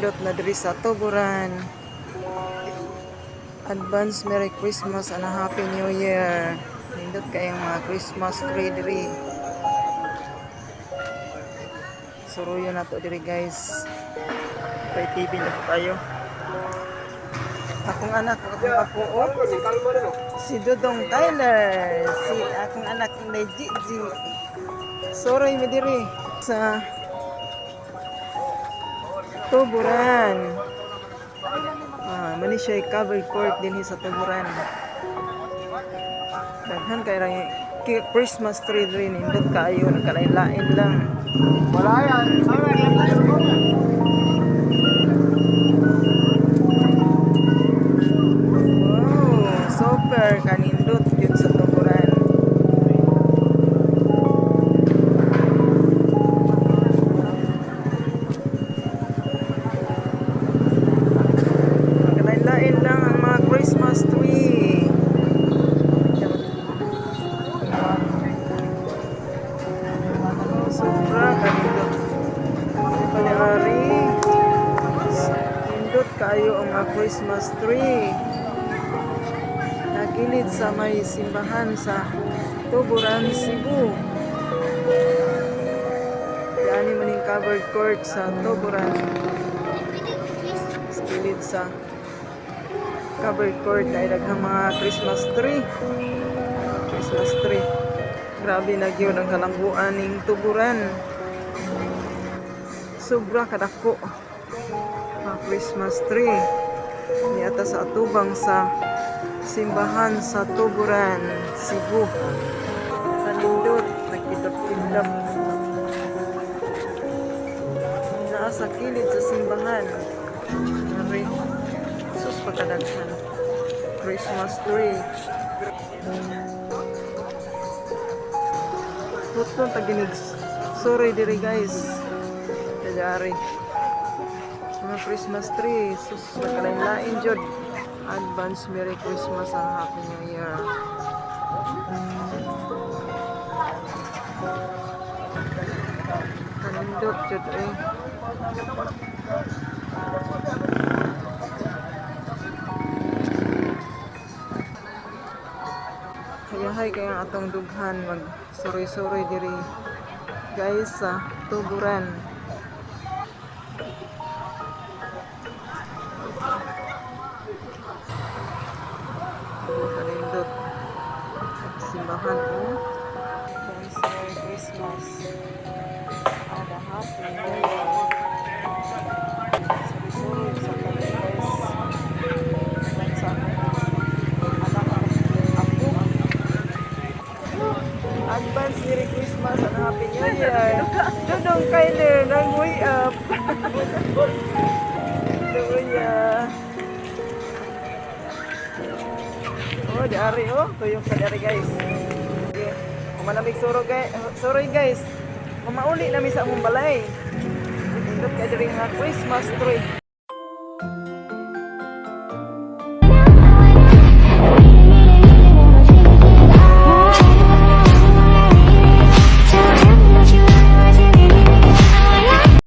Nindot na diri sa Tuburan. Advance Merry Christmas and a Happy New Year. Nindot kayong mga Christmas tree diri. Suruyo na to diri, guys. Kay TV na po tayo. Akong anak, akong apo, oh. Si Dudong Tyler, si akong anak Inday Gigi. Suroy mi diri sa Tuburan. Ah, mani siya covered court dinhi sa Tuburan. Daghan kay ra Christmas tree diri, nindot kaayo, nagkalain-lain lang. Wala yan. Wow, super kanindot yun sa Tuburan. Nagkalain-lain lang ang mga Christmas tree. Sobra kanindot. Pali-ari. Nindot kayo ang mga Christmas tree. Nagilid sa may simbahan sa Tuburan, Cebu. Yani maning covered court sa Tuburan. Sa gilid sa covered court ay daghang mga Christmas tree. Christmas tree. Grabe na gyud ang kalambuan ning Tuburan. Sobra kadako. Mga Christmas tree. Niata sa atubang sa simbahan sa Tuburan, Cebu. Kanindot, nagkidlap-kidlap. Naa sa kilid sa simbahan. Ari. Sus, pagkadaghan. Christmas tree. Hutong taginig. Sorry diri, guys. Kaya mga Christmas tree. Sus, nagkalain-lain jud. Advance Merry Christmas and Happy New Year. Kanindot jud eh. Hayahay kaya ang atong dughan mag suroy-suroy diri, guys, sa Tuburan. Kanindot. Simbahan, oh. Guys, Merry Christmas. And a Happy New Year. Suroy-suroy sa kami, guys. Sa anak ako. Advance Merry Christmas and Happy New Year. Dudong Kyler, nang way up. Luya. Oh, di ari oh, tuyok sa dari, guys. Okay. Kumalamig suro guys, suroy, guys. Mamauli nami sa among balay. Nindot kay diri nga Christmas tree.